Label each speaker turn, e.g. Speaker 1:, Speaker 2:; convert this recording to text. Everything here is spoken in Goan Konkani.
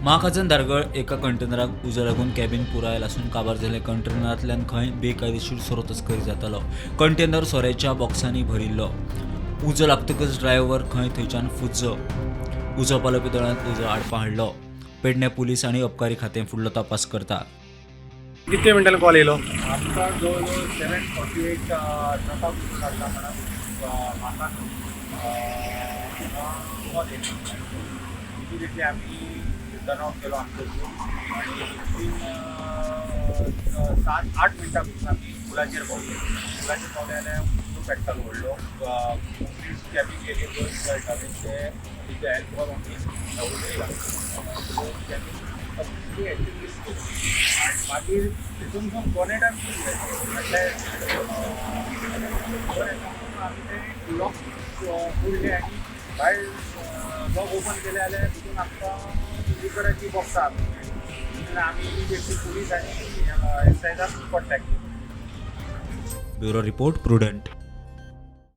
Speaker 1: महाखाजन धारगळ एका कंटेनराक उजो लागून कॅबीन पुराय लासून काबार जालें. कंटेनरांतल्यान खंय बेकायदेशीर सोरो तस्करी जातालो. कंटेनर सोऱ्याच्या बॉक्सांनी भरिल्लो. उजो लागतकच ड्रायव्हर खंय थंयच्यान फुज्जो. उजो पालोवपी दळान उजो आडपा हाडलो. पेडणे पुलीस आनी अबकारी खातें फुडलो तपास करता.
Speaker 2: कितले मिनटांनी कॉल येयलो?
Speaker 3: आमकां जवळ जवळ 7:48 ट्रकाक उजो लागला म्हणून म्हाका कॉल येयलो. इमिडिएटली आमी टर्न आउट केलो आमचो ग्रूप आनी विथीन 7-8 मिनटां भितर आमी पुलाचेर पावले. पुलाचेर पावले जाल्यार उजो पेट्टालो व्हडलो. कंप्लीट कॅबीन गेली, बस जळटाले. ते विथ the help of आमी उजो लागलो. कॅबीन कंप्लिटली एक्टिंग्विश केली आनी मागीर तितून बोनेटान म्हटल्यार बोनेटान आमी ते लॉक उडले आनी भायर लॉक ओपन केले जाल्यार तितून आमकां लिकराची बॉक्सां मेळ्ळी. आमी इमिडिएटली पुलीस आनी एक्सायजाक कॉन्टेक्ट केलो.
Speaker 1: Bureau report, Prudent.